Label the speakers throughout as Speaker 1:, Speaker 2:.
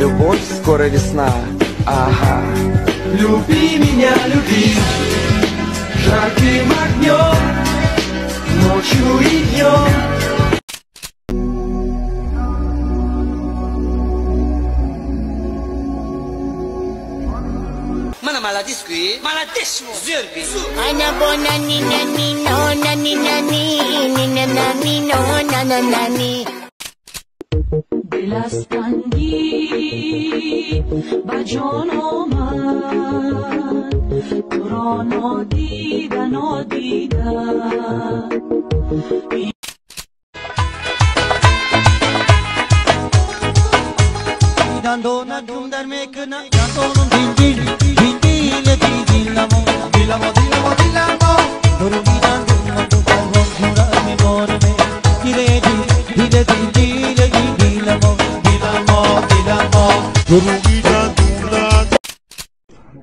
Speaker 1: любовь, скоро весна. Ага. Люби меня, люби жарким огнем, ночью и днем.
Speaker 2: دل از تنگی به جان آمد، تو را نادیده نادیده.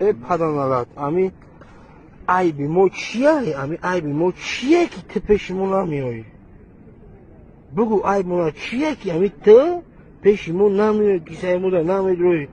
Speaker 3: Эй паданалат, ами айби мо чия? Ами айби мо чия ки ту пеши мо намеоӣ? Бугӯ айби мо чия ки ами ту пеши мо намеоӣ, кисаи мода намедроӣ?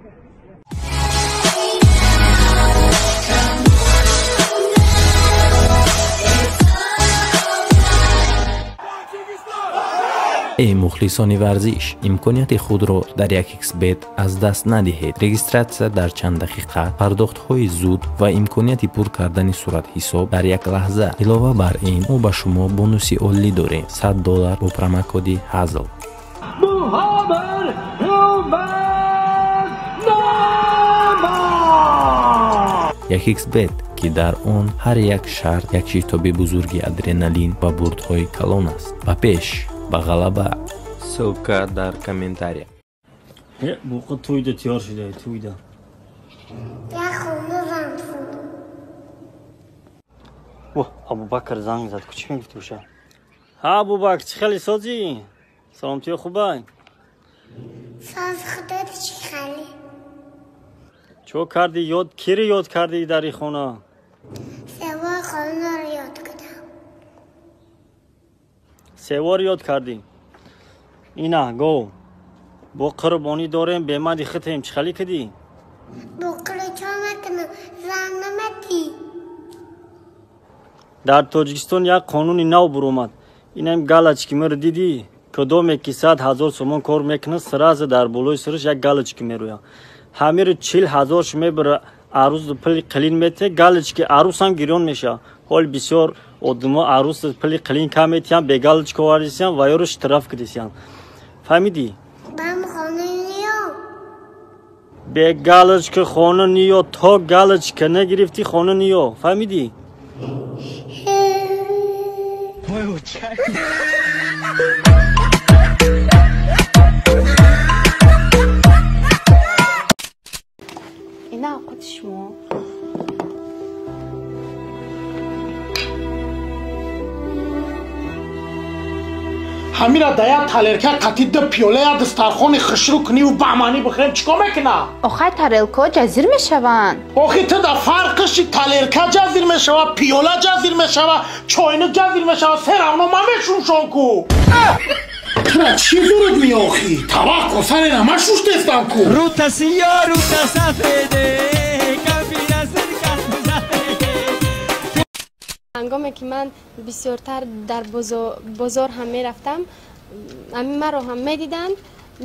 Speaker 4: Эй мухлисони варзиш, имконияти худро дар 1xBet аз даст надиҳед. Регистратсия дар чанд дақиқа, пардохтҳои зуд ва имконияти пур кардани суратҳисоб дар як лаҳза. Илова бар ин, мо ба шумо бонуси олӣ дорем: $100 бо промокоди ҳазл. 1xBet, ки дар он ҳар як шарт як шитоби бузурги адреналин ва бурдҳои калон аст. Ба пеш, ба ғалаба. Ссылка дар комментария.
Speaker 5: Буқа туйда тиёр шуда, туйда. О, Абубакр занг зад. Чӣ мегуфти уша? Ҳа, Абубакр, чӣ хеле созӣ? Саломатиё хубай?
Speaker 6: Соз худат чӣ хеле?
Speaker 5: Чо кардӣ ёд, кири ёд кардӣ дар ин хона?
Speaker 6: Севор хонаро ёд кардам.
Speaker 5: Севор ёд кардӣ? Ина гов. Бо қурбонӣ дорем, бемади хитем, чӣ хеле кардӣ?
Speaker 6: Бо қурчо накунам, зан наматӣ.
Speaker 5: Дар Тоҷикистон як қонуни нав буромад. Инам галочки мер дидӣ? Кадоме ки 100 000 сомон кор мекунад, сразу дар болои сараш як галочки мерояд. Ҳамир 40 000 мебара арӯз пули қилин мете, галочки арӯсам гирён мешавад. Ҳол бисёр одамҳо арӯс пули қилин кам метиҳанд, бе галочка овардисиянд ва ёро штраф кардисиянд. Фаҳмидӣ?
Speaker 6: Бам хона ниё.
Speaker 5: Бе галочка хона ниё, то галочка нагирифтӣ хона ниё. Фаҳмидӣ?
Speaker 7: Ина овқати шумо.
Speaker 8: Ҳамира дая талерка қатӣ ду пиёла я дастархони хушрӯ куниву баъманӣ бихӯрем, чӣ кор мекуна?
Speaker 7: Охай тарелко ҷазир мешаванд.
Speaker 8: Охи ту да фарқиши талерка ҷазир мешава, пиёла ҷазир мешава, чойник ҷазир мешава, се равно ман мешушон ку. Тура чӣ зурут меохӣ? Тавақ кун, саре намашуштестам ку.
Speaker 9: Рута сиё, рута сафеде,
Speaker 10: ҳангоме ки ман бисёртар дар бозор ҳам мерафтам, ҳамин маро ҳам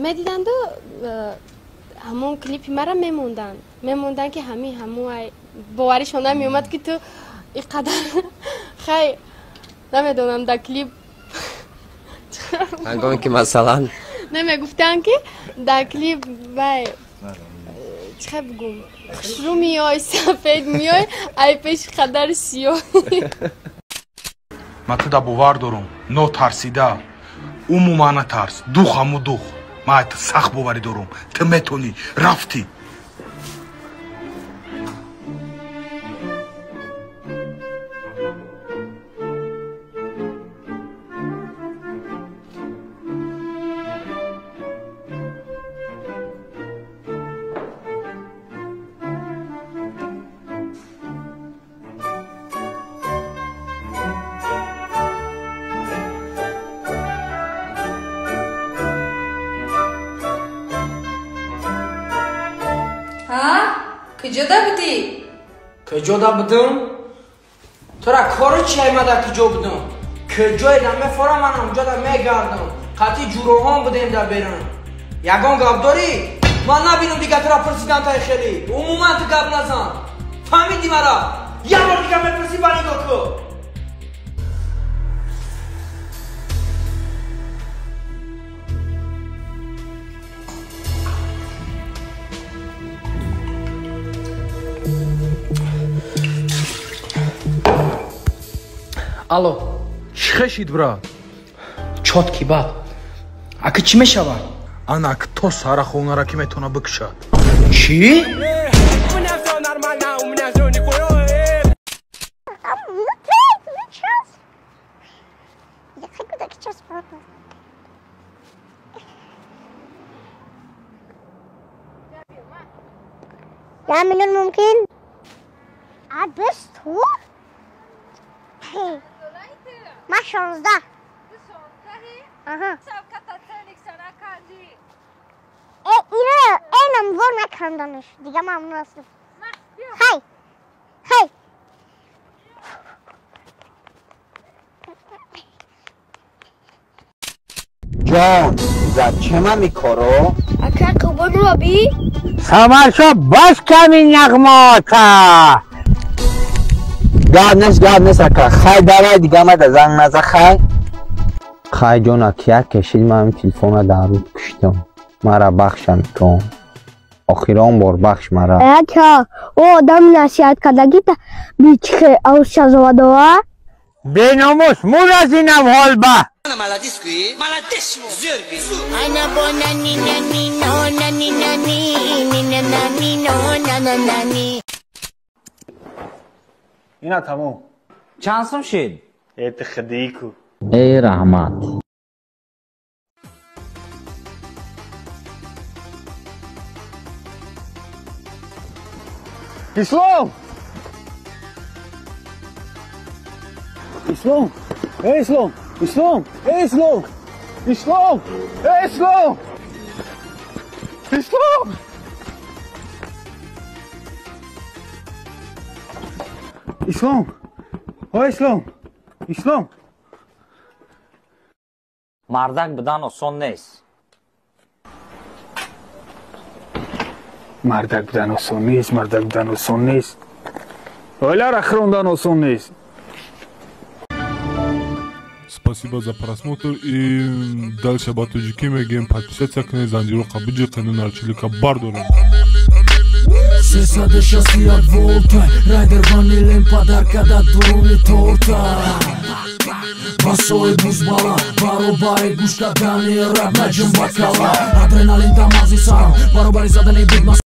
Speaker 10: медиданду ҳамон клипи маро мемонданд ки ҳамин ҳамон боваришон намеомад ки ту ин қадар хай намедонам дар клип.
Speaker 11: Ҳангоме ки масалан
Speaker 10: намегуфтанд ки дар клип вай чӣ хай бигӯм, хушрӯ меёй, сафед меёй, ай пеши қадар сиёҳ.
Speaker 12: Ман туда бовар дорум, нотарсида, умуман натарс, дух ҳаму дух. Ман ту сахт боварӣ дорум, ту метонӣ, рафтӣ.
Speaker 11: Куҷода будӣ?
Speaker 13: Куҷода будам? Тура кору чи аймада куҷо будам? Куҷое да мефорам, ман ҳамҷода мегардам. Қатъи ҷуроҳон будем да берун. Ягон гап дорӣ? Ман набинам дига тура пурсидан тай хеле. Умуман ту гап назан. Фаҳмидӣ мара? Як бор дига мепурсӣ, ба нигоҳ кун. Алло.
Speaker 12: Чӣ хешид, брат?
Speaker 13: Чотки бад. Аки чӣ мешавад?
Speaker 12: Ана ак то сара хонара ки метавона бикушад.
Speaker 13: Чӣ?
Speaker 6: يا من الممكن عبست هو ما 16. اها. اینا اینم ور نکندنش دیگه، ممنون هستم. هی هی.
Speaker 14: جان зачем ами коро?
Speaker 15: Ака қурбон роби?
Speaker 14: Самаршо боз ками нағмота. Гап нест, гап нест, ака. Хай, давай, дига мада занг наза, хай. Хай, ҷона, кия кешид, ман телефона дар рӯ куштам. Мара бахшам кун. Охирон бор бахш мара.
Speaker 15: Ака, о одам насиҳат кардагита бичихе авшазовадова?
Speaker 14: Беномус, мур аз инам ҳолба.
Speaker 16: Ина тамом.
Speaker 17: Чанд сум шид?
Speaker 16: Эти хадику.
Speaker 17: Эй, раҳмат.
Speaker 16: Ислом! Ислом! Эй, Ислом! Ислом! Эй, Ислом! Ислом! Эй, Ислом! Ислом! Ислом! Ой, Ислом! Ислом!
Speaker 17: Мардак будан осон нест.
Speaker 16: Мардак будан осон нест, мардак будан осон нест. Оиларо хӯрондан осон нест.
Speaker 18: Спасибо за просмотр и дальше ба тоҷикӣ мегӯем: подписаться кунед, занҷироқа биҷиқену нарчилика бардорем.
Speaker 19: 361 волта райдер ванилен подарка да дуруни торта. Басои бузбала баробари гӯш кардани раб наҷим бакала. Адреналин дар мағзи сарам баробари задани бигма.